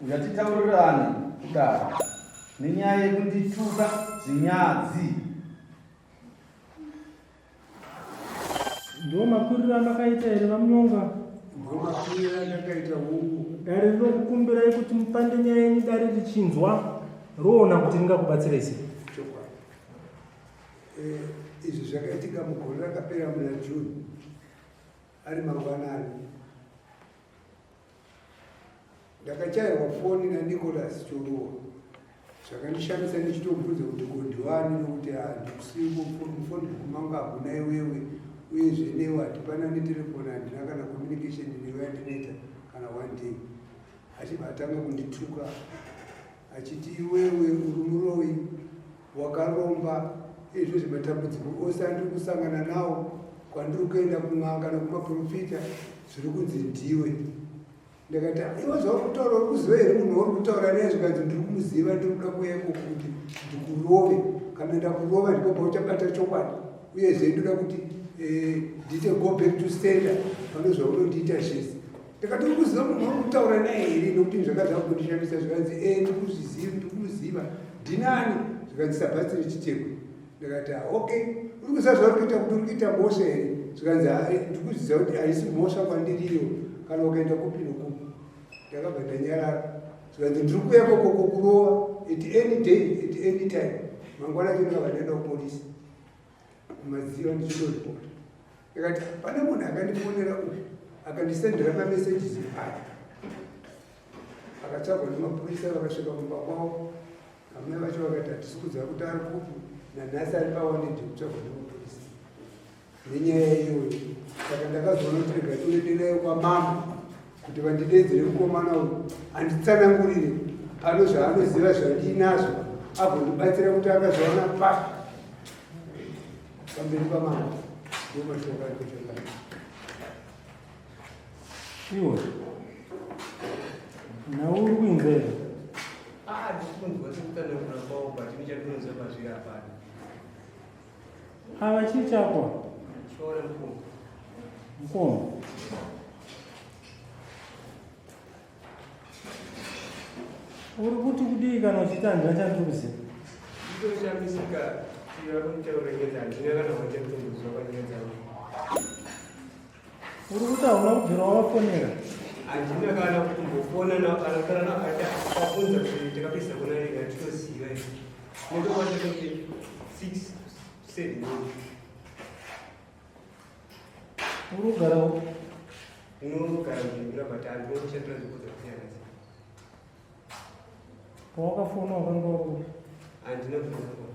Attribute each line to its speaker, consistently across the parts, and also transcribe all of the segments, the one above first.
Speaker 1: Ngatitaurirane kudaro nenyaya yekundituka zvinyadzi.
Speaker 2: Ndiwo makuriro amakaita here VaMunyonga?
Speaker 3: Ndiwo makuriro andakaita hungu.
Speaker 2: Dare rinokukumbirai kuti mupande nyaya yenyu dare richinzwa roona kuti ringakubatsirai sei.
Speaker 3: Chokwadi. Eh, izvi zvakaitika mugore rakapera muna June ari mangwanani. Ndakachairwa foni naNicholas Choruwa zvakandishamisa ndichitomubvunza kuti ko ndiwani nokuti handikusiyi mufoni book mangu hakuna iwewe uyezve newe hatipanani telefoni handina kana communication newe yandinoita kana one day achibva atanga kundituka achiti iwewe uri muroyi wakaromba izvo zvematambudziko ose andiri kusangana nawo kwandiri kuenda kun'anga nekumaprofita zviri kunzi ndiwe ndakati iwe zvauri kutaura uri kuziva here munhu wauri kutaura naye zvikanzi ndiri kumuziva ndiri kuda kuuya ikoko kuti ndikurove kana ndakurova ndipo pauchabata chokwadi uyezve ndoda kuti eh, ndiite go back to sender pane zvaunondiita zvese Ndakati uri kuziva munhu wauri kutaura naye here nokuti zvanga zvakundishamisa zvikanzi e ndikuzviziva ndikumuziva ndinani zvikanzi Sabhastiri Chitekwe ndakati ah, okay uri kuziva zvauri kuita kuti uri kuita mhosva here zvikanzi ah, eh, ndikuzviziva kuti haisi mhosva kwandiriyo kana ukaenda kupi nokupi ndakabva ndanyarara zvikanzi ndiri kuuya kokoko kurova at any day at any time mangwana acho ndakabva ndaenda kupolisi kumadziva ndichitoripota ndikati pane munhu akandifonera uyu akandisendera mamessages aya akatsvagwa nemapurisa vakasvika kumba kwavo amai vacho vakati hatisi kuziva kuti ari kupi nanhasi ari pawaned kutsvagwa nemapurisa nenyaya iyoyo saka ndakazoona kuti rega tionederayo kwamambo kuti vandidedzere mukomana uyu anditsanangurire pano zvaanoziva zvandiinazvo agondibatsira kuti akazviwana papi pamberi pamambo ndomashoko arikuchongaa
Speaker 2: iwe nhau uri kuinzwa here
Speaker 4: ah, ndiri kunzwa sekutsanangura kwavo but ini chandinonzwa pazviri hapana
Speaker 2: Ava chii chako?
Speaker 4: Chiona mukoma.
Speaker 2: Mukoma. Uri kuti kudii kana uchiti handina chandiri kuziva?
Speaker 4: Nditoshamisika vari kutaura nyaya handina kana wachanditombozwa panyaya dzavo.
Speaker 2: Uri kuti hauna kubvira wavafonera?
Speaker 4: Handina kana kutombofona kana kana akabvunza kuti takapedzisa kuona rega titoziva izvi. Notokwanisa kuti 6 7
Speaker 2: Uri kugara upi?
Speaker 4: Ndinogara muBindura but handinoshandira nzvimbo dzakasiyana siyana.
Speaker 2: Pawakafona wakanga uri kupi?
Speaker 4: Handina kubvira.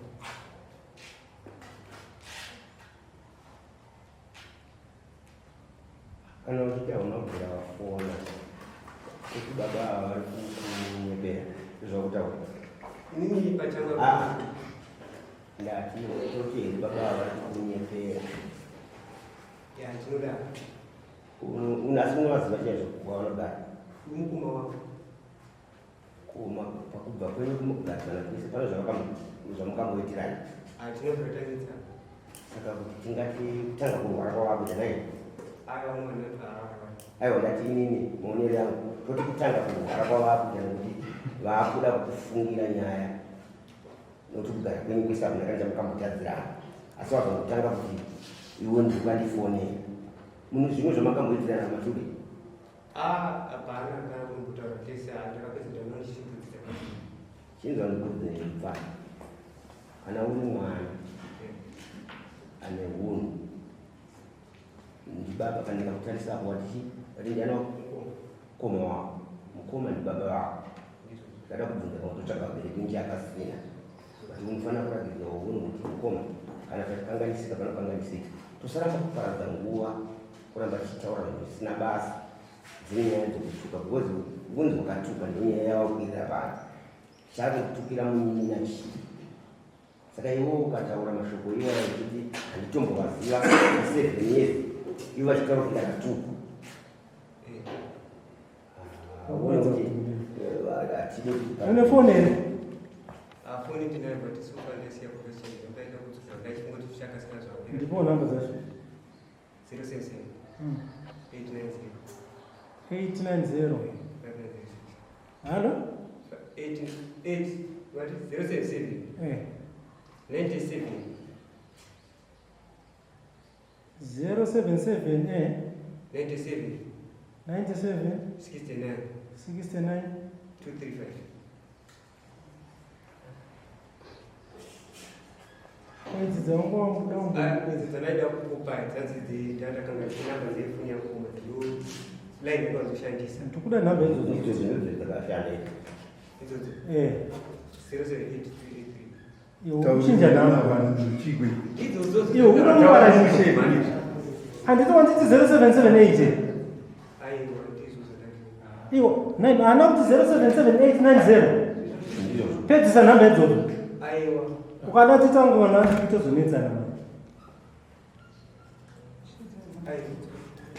Speaker 5: Kana uchiti hauna kubvira wafona kuti baba ava vari kukunyepera zvakutaura.
Speaker 4: Inini pachanga
Speaker 5: Ah, ndati toti here baba ava vari kukunyepera.
Speaker 4: ya ndinodaro.
Speaker 5: Asi unovaziva chaizvo kwavanogara?
Speaker 4: Mukoma wangu.
Speaker 5: Kuma pakubva kwenyu kumugadzana kwese pane zvamukamboitirana.
Speaker 4: Hatina kubatanidza.
Speaker 5: Saka kuti tingati kutanga kurwara kwavakuita nai?
Speaker 4: Aiwa mwana arwara.
Speaker 5: Aiwa ndati inini maonero yangu toti kutanga kurwara kwavakuita nekuti vakuda kukufungira nyaya nokuti kugara kwenyu kwese hakuna kana chamukambotadzirana asi vazongotanga kuti iwe ndikukandifonera munhu zvimwe zvamakamboitirana mature
Speaker 4: Ah, hapana kana kumbotaura tese ndakapedza ndanga ndichibvunzira.
Speaker 5: Chinzwa ndikuudze mfana. Kana uri mwana ane hunhu ndibaba kana ndikakutarisa apo wati wati ndiani mukoma wako mukoma ndibaba vako ndada kubvunza kana kutotsvaga vabereki nje akasina but unofanira kuratidza hunhu kuti mukoma kana pachikanganisika panokanganisika tosaramba kuparadza nguva kuramba tichitaura zvinhu zvisina basa dzine nyaya dzekutuka because unzi wakatuka ndonyaya yawakwirira pano Chave kutukira munin'ina chii? Saka iwe ukataura mashoko iwaya ekuti handitombovaziva 7 years ivo vachitaura kuti ndakatukwa. Uone kuti hatidi kuti
Speaker 2: Une foni here?
Speaker 4: Foni ndinayo, but so far ndasiya kucharge. Ndaida kudzosa, ndaichingoti zvichakasika zvapera.
Speaker 2: Ndipo nhamba dzacho.
Speaker 4: 077 890
Speaker 2: 890.
Speaker 4: 596.
Speaker 2: Halo.
Speaker 4: 8 8 what is 077 97
Speaker 2: 077
Speaker 4: 97
Speaker 2: 97
Speaker 4: 69
Speaker 2: 69
Speaker 4: 235.
Speaker 2: Idzi dzaungoda.
Speaker 4: Idzi dzandaida kukupa dzanzi ndandakanga namba dzefoni yangu koma ndo line yakanzoshandisa.
Speaker 2: Ndikuda nhamba idzodzo.
Speaker 5: Izvo zvinobve dzakashanda.
Speaker 4: Idzodzo?
Speaker 2: Eh.
Speaker 4: 078383.
Speaker 2: Iwe uchinja nhamba.
Speaker 1: Chigwe.
Speaker 4: Idzodzo.
Speaker 2: Iwe unomubara chishe, handiti wanditi 0778?
Speaker 4: Aiwa, ndizvo zvandati.
Speaker 2: Iwo haana kuti 077890?
Speaker 5: Ndizvozvo.
Speaker 2: Pedzisa nhamba idzodzo.
Speaker 4: Aiwa.
Speaker 2: Ukada titangona titozonetsana.
Speaker 4: Aiwa,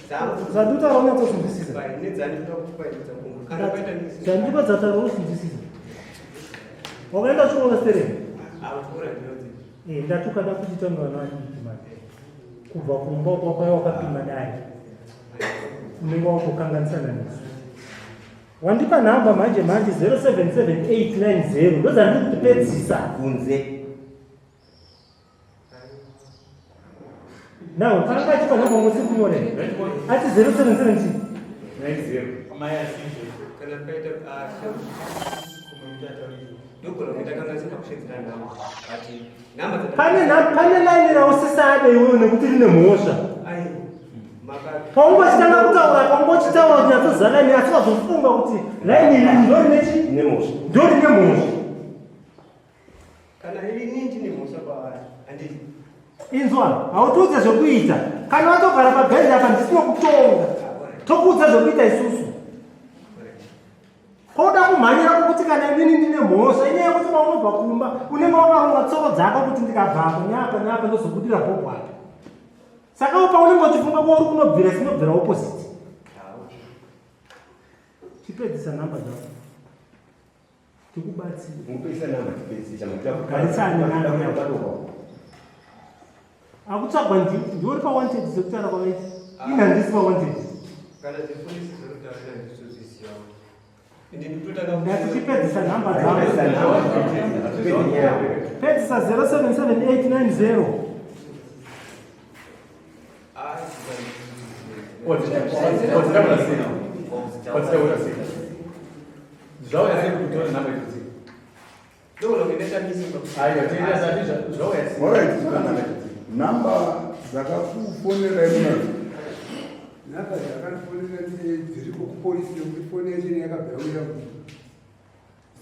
Speaker 4: dzangu.
Speaker 2: Zvanditaura unyatsozvinzwisisa.
Speaker 4: Nedzandinoda kukupa idzo dzangu kana paita misi.
Speaker 2: Zvandipa dzataura uzvinzwisisa. Wakaenda chikoro stereni?
Speaker 4: Akutora ndinodzi.
Speaker 2: Ndatukada kuti tange vana vadiki manje kubva kumba kwakauya wakapima dai unenge wakukanganisana nesu. Wandipa nhamba manje manje 077890 ndodzandiri kuti pedzisa.
Speaker 5: Kunze.
Speaker 2: Now kanga achipa nhamba ngosiri kunyora ati 077 chii?
Speaker 4: Kana paita ndogona kuita kanganisa pakushedzera nhamba, but nhamba
Speaker 2: Pane laini rausisade iwewe nekuti rine mhosva.
Speaker 4: Aiwa, maka
Speaker 2: Paungochitanga kutaura, paungochitaura kuti nyatsoziva laini, asi wazofunga kuti laini iri ndorine chi
Speaker 5: Nemhosva.
Speaker 2: Ndorine mhosva.
Speaker 4: Kana ini ndine mhosva kwavari, handiti?
Speaker 2: Inzwa, hautiudze zvekuita. Kana watogara pabhenji apa, ndisino kutonga, tokuudza zvekuita isusu. Koda kumhanyira kwokuti kana inini ndine mhosva, inyaya yekuti paunobva kumba unenge wakaronga tsoro dzako kuti ndikabvapo neapa neapa ndozobudira bhobho apa. Saka paunenge uchifunga kwauri kunobvira, sinobvira opposite. Chipedzisa nhamba dzako tikubatsire.
Speaker 5: Mupedzisa namba, tipedzisa.
Speaker 2: Garisani nani. Akutsvagwa ndiuri pawanted sekutaura kwavaiti, ini handisi pawanted.
Speaker 4: Kana dzefundisi dzinotaurira ndizozvizivawo, ende ndikutotanga.
Speaker 2: Ndati chipedzisa nhamba dzako.
Speaker 5: Pedzisa nhamba, tipedze nyaya.
Speaker 2: Pedzisa 077890.
Speaker 4: Ah,
Speaker 6: Wadzitaura sei? Wadzitaura sei? Zvauya sei kutora nhamba idzodzi?
Speaker 4: Ndogona kuenda tamisi.
Speaker 6: Aiwa, tienda zati zvauya sei?
Speaker 7: Alright, zvakanaka. Nhamba dzakakufonerai munadzo?
Speaker 3: Nhamba dzakandifonera dziriko kupolisi, nekuti foni yacho yakabva yawira mvura,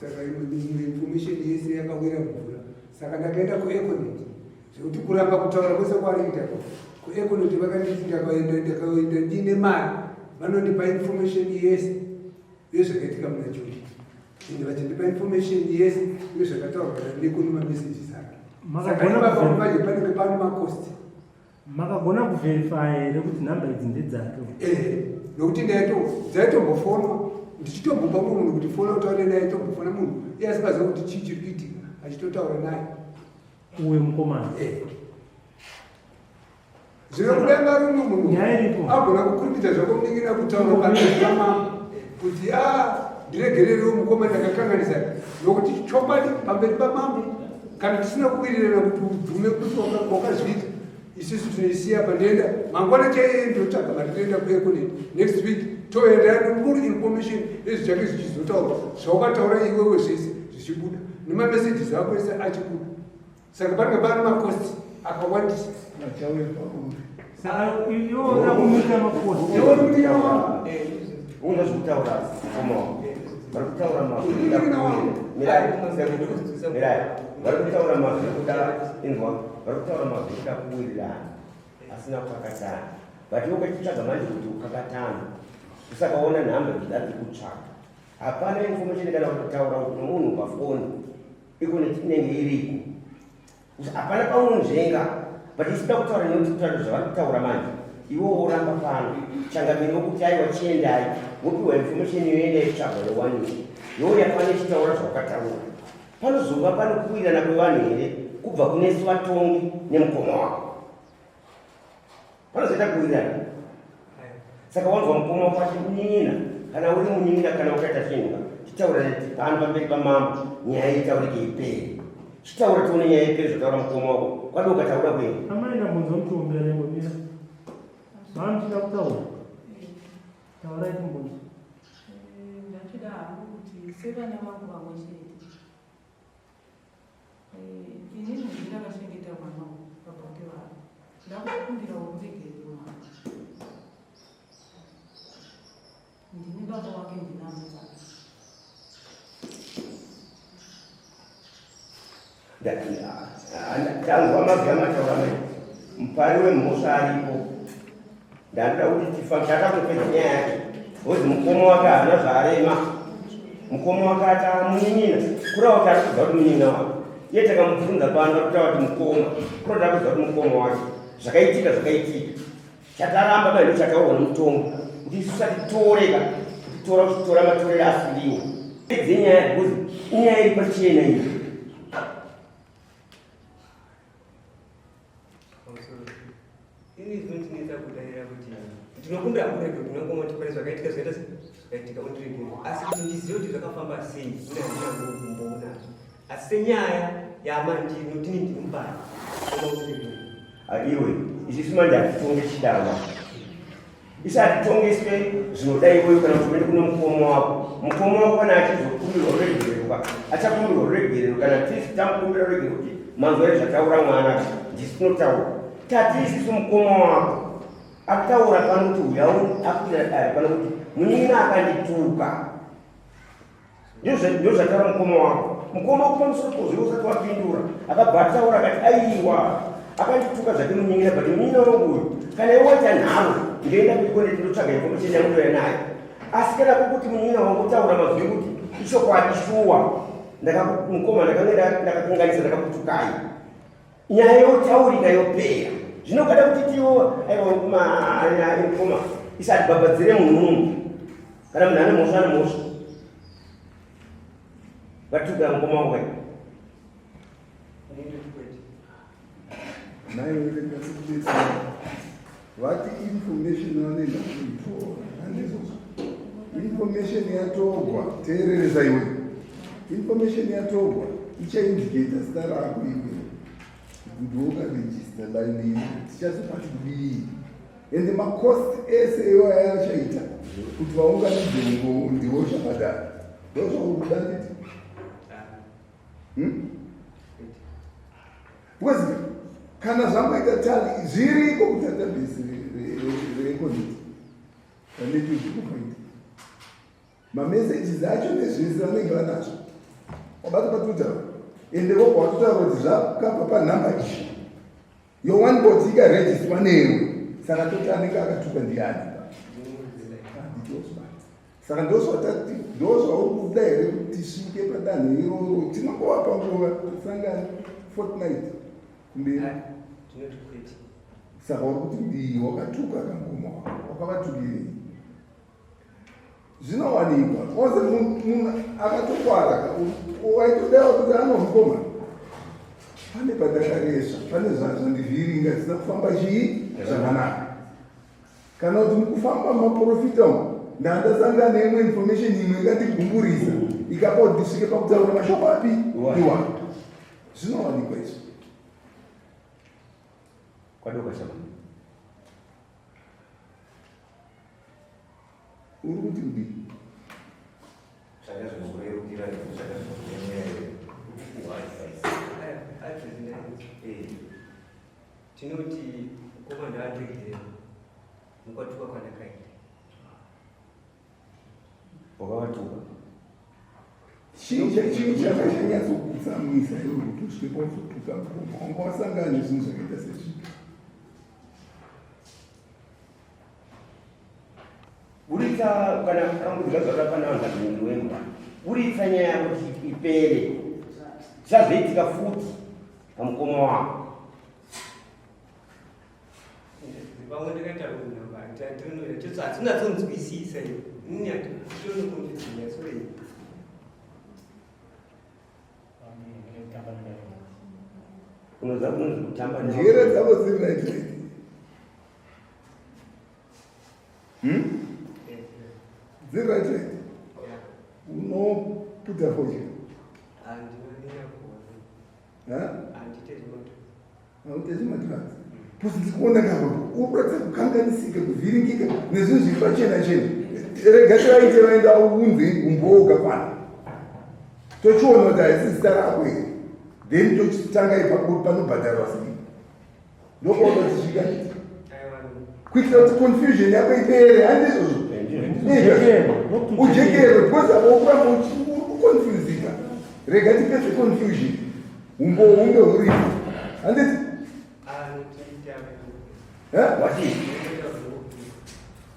Speaker 3: saka imwe information yese yakawira mvura. Saka ndakaenda kuEconet, zvekuti kuramba kutaura kwese kwariita kuEconet, vakanditi ndakaenda, ndakaenda ndine mari, vanondipa information yese yezvakaitika muna Juli, ende vachindipa information yese yezvakataurwa naNeko nemamessages ake. Saka
Speaker 2: Makagona
Speaker 3: ipapo
Speaker 2: kuverify?
Speaker 3: manje panenge pane macost.
Speaker 2: Makagona kuverify here kuti nhamba idzi ndedzake?
Speaker 3: Ehe, nokuti dzaitombofona, ndichitombopa mumwe munhu kuti fona utaure naye, tombofona munhu iye asingaziva kuti chii chiri kuitika, achitotaura naye.
Speaker 2: Uwe mukomana.
Speaker 3: Ehe. Zvino kudai vari umwe munhu
Speaker 2: Nyaya iripo.
Speaker 3: agona kukurumidza zvako muningira kutaura pamberi pamambo kuti a ndiregererewo mukoma, ndakakanganisa, nokuti chokwadi pamberi pamambo kana tisina kuwirirana kuti ubvume kuti wakazviita, isusu tinoisiya pandienda mangwana chaiye, ndotsvaga mari, toenda kuEconet next week, toenda full information nezvichange zvichizotaurwa, zvawakataura iwewe zvese zvichibuda nemamessages ako ese achibuda. Saka panenge pane macost akawandisa.
Speaker 1: Achauya pauri.
Speaker 2: Saka iwe uda kumuita macost?
Speaker 3: Iwe uri kuti yawa.
Speaker 5: Unga zvekutaura mukoma wako vari kutaura mazwi mirai, vari kutaura mazwi ekuda, inzwa, vari kutaura mazwi ekuda kuwirirana asina kukakatana, but iwe ukachitsvaga manje kuti ukakatana, usakaona nhamba dzida dziri kutsvaga. Hapana information kana kutotaura nomunhu pafoni iko inenge iriko. Hapana paunonzvenga, but isida kutaura nekuti kutaura zvavari kutaura manje. Iwe woramba pano changamire wokuti aiwa chiendai wopiwa information yoenda yotsvagwa yowanikwa youya pano ichitaura zvawakataura. Panozova pano kuwirirana kwevanhu here kubva kunesu vatongi nemukoma wako? Panozoita kuwirirana. Saka wanzwa mukoma wako ati munin'ina, kana uri munin'ina kana ukaita chinhu chitaura pano pamberi pamambo nyaya itaurike ipere. Chitaura tione nyaya ipere zvataura mukoma wako. Kwadi ukataura kuenda.
Speaker 2: Amai ndambonzwa muchiombera imbomira. Mamuchida kutaura. Taurai timbonzwa.
Speaker 8: Ndachida hangu kuti sevana vangu vamwe chete. Inini ndini ndakachengeta mwana uyu pabonde vangu. Ndakukumbirawo ruregerero mwana. Ndini baba wake ndini amuzvara.
Speaker 5: Tanzwa mazwi amataura mai mupari wemhosva aripo. Ndandoda kuti tifa takupedza nyaya yake because mukoma wake haana zvaarema. Mukoma wake ati amunin'ina kureva kuti ari kuziva kuti munin'ina wake. Iye takamubvunza pano ari kutaura kuti mukoma, kureva kuti ari kuziva kuti mukoma wake. Zvakaitika zvakaitika. Chataramba mai ndochataurwa nemutongo kuti isu satitoreka kutitora kuchitora matorero asiriwo. Pedze nyaya because inyaya iri pachena iyi.
Speaker 4: Ini zvinondinetsa kudaira kuti ndinokumbira kurege kuti ndinongomoti pane zvakaitika zvakaita zvakaitika undiregere, asi kuti ndizive kuti zvakafamba sei une handina kumboonazvo, asi senyaya yamandiri nokuti ini ndiri mupari undiregere.
Speaker 5: Iwe isisu manje hatitonge chidama, isu hatitongeswe zvinoda iwewe kana kuti uende kune mukoma wako. Mukoma wako kana achizokumbirwa ruregerero achakumbirwa ruregerero, kana tisu tamukumbira ruregerero kuti manzwa ere zvataura mwana, ndisu tinotaura tati isisu mukoma wako ataura pano kuti uya akuita dare pano kuti munin'ina akandituka. Ndizvo zvataura mukoma wako. Mukoma wako pamusoro pozvo usati wapindura akabva ataura akati aiwa akandituka zvake munin'ina, but munin'ina wangu uyu kana iwe waita nharo ndoenda kuikoneti ndotsvaga information yangu ndoya nayo. Asi kana kukuti munin'ina wangu utaura mazwi ekuti ichokwadi shuwa mukoma ndakange ndakakanganisa ndakakutukai, nyaya yotaurika yopera. Zvino ukada kuti tiwo aiwa mukoma isati bhabhadzire munhu, kana munhu ane mhosva ane mhosva vatuka mukoma wangu kai.
Speaker 7: Naiwe ndingasikubetsera vati information vanoenda kuitora handizvozvo. Information yatorwa, teereresa iwe, information yatorwa ichaindicata zita rako iwe kuti wakarejista line iyi, tichazopati kudii ende macost ese iwaya achaita kuti vaunganidze ngo ndiwo zvakadaro ndozvauri kuda nditi. Because kana zvangoita tali zviriko kudatabase reEconet vanetozvikufaita mamessages acho nezvese vanenge vanazvo wabata patwitter ende vobva watotaura kuti zvakabva panhamba iyi yowanikwa kuti ikarejistwa newe, saka toti anenge akatuka ndiani? Saka ndozvatati ndozvauri kuda here kuti tisvike padanho iroro? Tinongovapa nguva tisangane fortnight kumberi.
Speaker 4: Tinoti kwete.
Speaker 7: Saka uri kuti kudii? Wakatuka kangoma wako wakavatukirei? Zvinowanikwa ose munhu akatokwara waitodawo kuti anomukoma pane pandakaresva pane zvandivhiringa zvisina kufamba chii zvakanaka, kana kuti mukufamba mumaprofita umu ndandasangana neimwe information imwe ikandigumburisa ikapa kuti ndisvike pakutaura mashoko api iwa. Zvinowanikwa izvi.
Speaker 5: Kwadoka chama.
Speaker 7: Uri kuti kudii?
Speaker 5: Tsvaga zvinokurerukira nekutsvaga zvinokuremera iwe. Kupuhwa advice.
Speaker 4: Advice. Tinoti mukoma ndaandiregere mukwatuka kwandakaita.
Speaker 5: Wakavatuka.
Speaker 7: Chii changa chanyatsokutsamwisa iwe kuti usvike pauzotuka mukoma wanga wasangana nezvinhu zvakaita sezvipi?
Speaker 5: Buritsa kana kambudzika zvakapana vanhu vazhinji wembwa. Buritsa nyaya yako kuti ipere. Zvichazoitika futi pamukoma wako.
Speaker 4: Vamwe ndakaita kunhamba hatinatsonzwisisa iyo. Ini hatitonokonfizina sorry.
Speaker 5: Unoziva kunonzi kutamba
Speaker 7: Njere dzavo dziri right right. Dziri right right. Unoputa fodya. Hautezi madrugs. Because ndikuona kako uri kuratidza kukanganisika, kuvhiringika nezvinhu zviri pachena chena. Rega tivaite vaenda uunze umbowo ukakwana. Tochiona kuti haisi zita rako here. Then tochitanga ipapo kuti panobhadharwa sei. Ndokuona kuti svika kuitira kuti confusion yako ipere handizvozvo. Ujekerwe because apa ukuramba uchikonfusika. Rega tipedze confusion. Umbowo hunge huripo. Handiti?
Speaker 5: Wati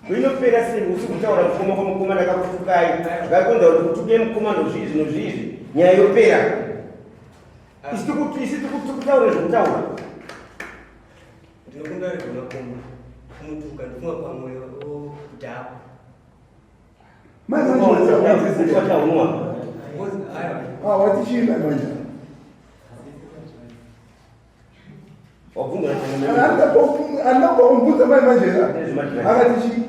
Speaker 5: inopera sei usi kutaura mukoma kwamukoma ndakakutukai zvakakonza kuti kutuke mukoma nozvizvi nozvizvi nyaya yopera isi tikutaura zvekutaura
Speaker 4: Ndinokumbira regona kumba kumutuka ndofunga pamwe odhakwa.
Speaker 7: Wati chii mai manje? Andakubvunza mai manje akati chii?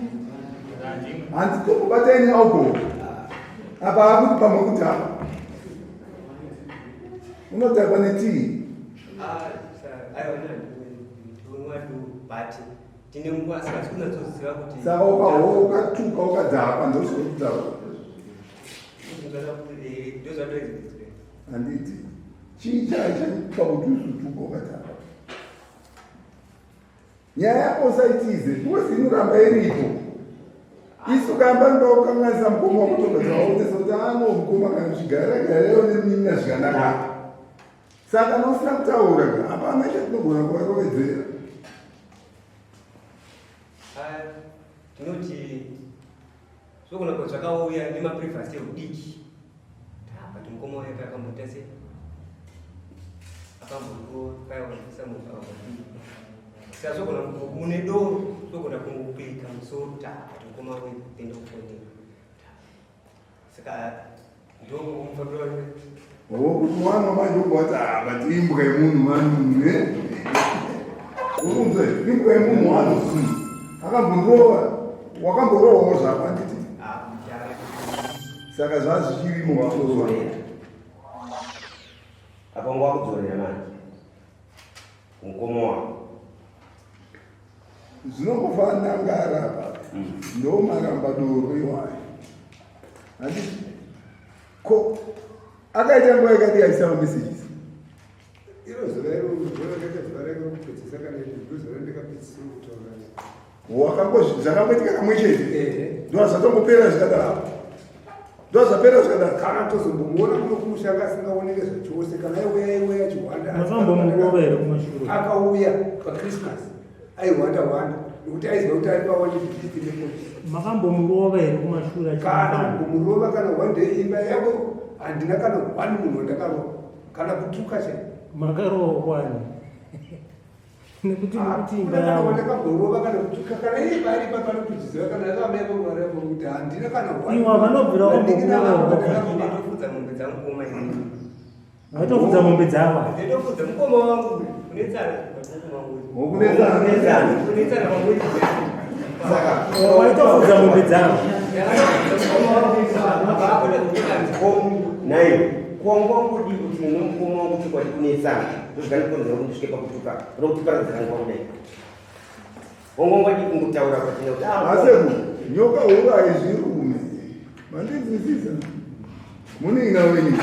Speaker 7: Handitokubata ini alcohol. Apa akuti pamwe kudhakwa. Unodhakwa netii? Saka ukatuka ukadhakwa ndozvokutaura. Handiti chii chaichaita kuti uzotuka ukadhakwa? Nyaya yako usaitize because inoramba iripo. Isu kamba ndokanganisa mukoma wako tobva taonesa kuti ano mukoma kana zvigarira garira nemina zvikanaka. Saka kana usina kutaura hapana chatinogona kuvarovedzera.
Speaker 4: Tinoti zvogona kuva zvakauya nemaprivasi eudiki but mukoma wake akamboita sei akambokaisa munhu akambodii saka zvogona mune doro zvogona kungopika musoro kuti but mukoma wake enda kufonera saka ndokumufambira
Speaker 7: Kuti mwana manje ungoti ah but imbwa yemunhu mani eh Urunze imbwa yemunhu wani akambondirova wakamborovawo zvako handiti saka zvazvichirimo wakurova
Speaker 5: apa ngo wakudzorera manje mukoma wako
Speaker 7: Zvinongofanana ngara apa ndo maramba doro iwayo handiti ko akaita nguva yakadii achiisa mamessages
Speaker 3: iro zuva iro rakaita zuva rake rokupedzisa kana ndo zuva randakapedzisira kutaura naye
Speaker 7: wakango zvakangoitika kamwe chete ndo zvatongopera zvikadaro ndo zvapera zvikadaro
Speaker 3: kana tozombomuona kuno kumusha anga asingaoneke zvachose kana aiuya aiuya achihwanda
Speaker 2: Makambomurova here kumashure?
Speaker 3: Akauya paChristmas aihwanda hwanda nekuti aiziva kuti ari pawanted list nepolisi.
Speaker 2: Makambomurova here kumashure?
Speaker 3: Kana kumbomurova kana one day imba yako handina kana one munhu wandakarova kana kutuka chai.
Speaker 2: Makarova kwani? Nekuti imba
Speaker 3: kana
Speaker 2: yavo.
Speaker 3: Wandakamborova kana kutuka kana iye pari pa panotoziva kana akamai vangu varipo kuti handina kana one.
Speaker 2: Iwo vanobvira
Speaker 3: Vandinina vangu
Speaker 2: wakambokurova.
Speaker 3: vandakarova.
Speaker 4: Ndinotofudza mombe dzamukoma inini.
Speaker 2: Vaitofudza mombe dzavo.
Speaker 4: Ndinotofudza mukoma wangu unetsana mukoma wangu.
Speaker 7: Wokunetsana.
Speaker 4: Unetsana wangu.
Speaker 7: Saka
Speaker 2: Waitofudza mombe dzavo.
Speaker 5: Nayo kwangu wangodi kuti nomukoma wangu chokwadi kunetsana ndozvikandikonzera kuti ndisvike pakutuka kuda kutiparadzira nguva kudai wangu wangadi kungotaura pachena kuti ah,
Speaker 7: Aseku nyoka huru haizvirume mandinzwisisa munin'ina wenyu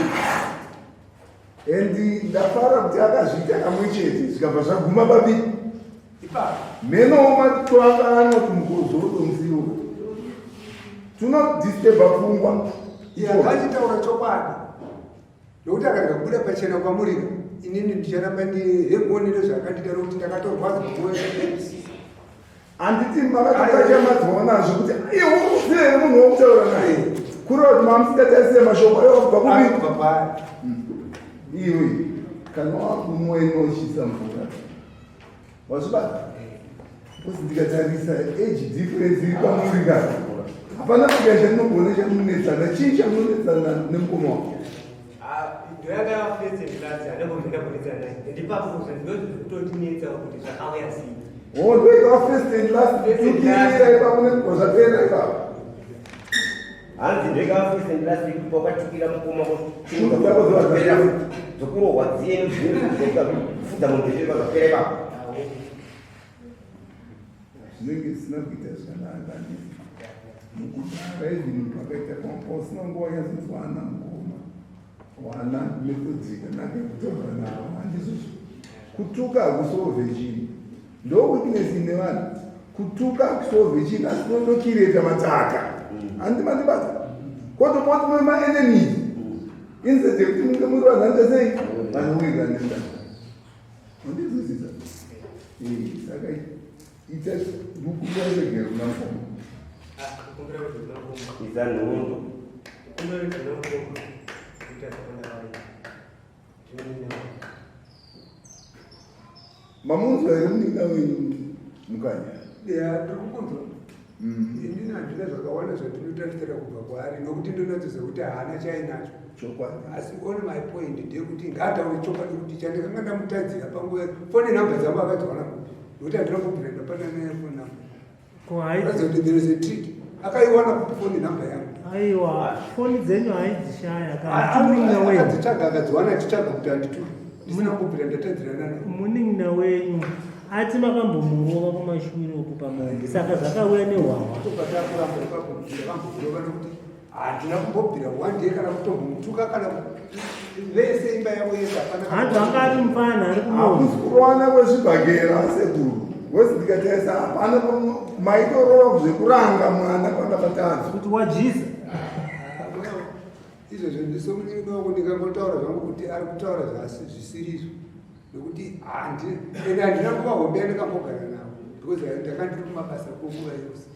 Speaker 7: and ndafara kuti akazviita kamwe chete zvikabva zvaguma papi
Speaker 3: Ipapo.
Speaker 7: Mheno matwakano tumukozodo musiwo tunodisturba pfungwa.
Speaker 3: Iye akachitaura chokwadi nokuti akarega kubuda pachena kwamurira inini ndicharamba ndihegonere zvakandida nokuti ndakatorwadzwa mwoyo zvakaipisisa.
Speaker 7: Handiti makatokachamadziwa nazvo kuti iye uri kuziva here munhu wokutaura naye? Kureva kuti mamusingatarisire mashoko ayo kubva kupi?
Speaker 3: Kubva paari.
Speaker 7: Iwe kana wakunwa inochisa mvura wazvibata? Because ndikatarisa age difference iri pamuri ka hapana kuita chandinogona chamunetsana. Chii chamunonetsana nemukoma wako?
Speaker 4: Ndoyanga first and last andambobvira kunetsana naye ndipapo ndozvikutotinetsa kuti zvakauya sei.
Speaker 7: Oh, ndoikawa first and last tukirira ipapo nekubva zvapera ipapo.
Speaker 5: Hanzi ndoikawa first and last yekuti wakatukira mukoma
Speaker 7: Shungu dzako dzova dzapera.
Speaker 5: Dzokurohwa dziye nezvinofudza mombe zviye zvapera ipapo.
Speaker 7: Zvinenge zvisina kuita zvakanaka handiti? Mukudara even pakaita pausina nguva yanyatsonzwana mukoma wana method yakanaka yekutaura navo handizvozvo. Kutuka hakusolve chinhu. Ndo weakness ine vanhu. Kutuka hakusolve chinhu asi kunondokireta mataka. Handiti mandibata? Kwotopoti mune maenemies. Instead yekuti munge muri vanhu vanoita sei? Vanowirirana nemutaka. Mandinzwisisa? Eh, saka ita ndikukumbira regero kuna mukoma.
Speaker 4: Kukumbira kuti kuna mukoma.
Speaker 5: Iza nhondo.
Speaker 4: Kukumbira kuti kuna mukoma. Kuita zvakandavaita. Ndinoenda.
Speaker 7: Mamunzwa here munin'ina wenyu Mukanya?
Speaker 3: Ya, ndiri kukunzwa. Inini handina zvakawanda zvandinotarisira kubva kwaari nokuti ndonatsoziva kuti haana chainacho.
Speaker 7: Chokwadi.
Speaker 3: Asi on my point ndeyekuti ngaataure chokwadi kuti chandakanga ndamutadzira panguva foni namba dzangu akadziwana kupi nokuti handina kubvira ndapana naye foni namba.
Speaker 2: Ko haidzi
Speaker 3: Kuratidza kuti there is a trick. Akaiwana kupi foni namba yangu?
Speaker 2: Aiwa, foni dzenyu haidzishaya kana munin'ina wenyu.
Speaker 3: Akadzitsvaga akadziwana achitsvaga kuti andituke. Ndisina kubvira ndatadzirana naye.
Speaker 2: Munin'ina wenyu ati makambomurova kumashure uku pamombe saka zvakauya nehwahwa.
Speaker 3: Tobva takuramba ipapo ndakamborova nokuti handina kumbobvira one day kana kutombomutuka kana vese imba yavo yese hapana.
Speaker 2: Hanzi anga ari mupfana ari kumombe.
Speaker 7: Hakusi kurowana kwezvibhakera sekuru. Wesi ndikatarisa hapana maitorova zvekuranga mwana panga patadza.
Speaker 2: Kuti wajiza.
Speaker 3: Izvozvo ndisomunini wangu ndingangotaura zvangu kuti ari kutaura zvisirizvo nokuti handi ende handina nguva hombe yandakambogara navo because ndakandiri kumabasa kwenguva yose.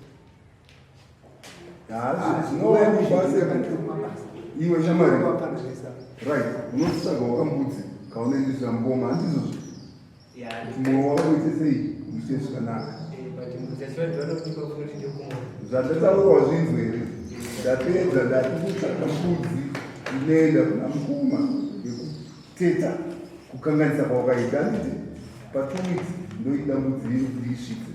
Speaker 7: Zvinowanikwa
Speaker 3: Ndakandiri kumabasa.
Speaker 7: Iwe shamwari.
Speaker 3: Vapfana vese ava.
Speaker 7: Right, unotsvaga wakambudzi kaunoendesera mukoma handizvozvo? Kuti mwoyo wako uite sei? Uite zvakanaka.
Speaker 4: But mbudzi yacho ndinotipa kuti ndikumo.
Speaker 7: Zvandataura wazvinzwa here? Ndapedza ndati kutsvaga mbudzi inoenda kuna mukoma yekuteta kukanganisa kwawakaita handiti? Pa 2 weeks ndoida mbudzi ino kuti isvitse.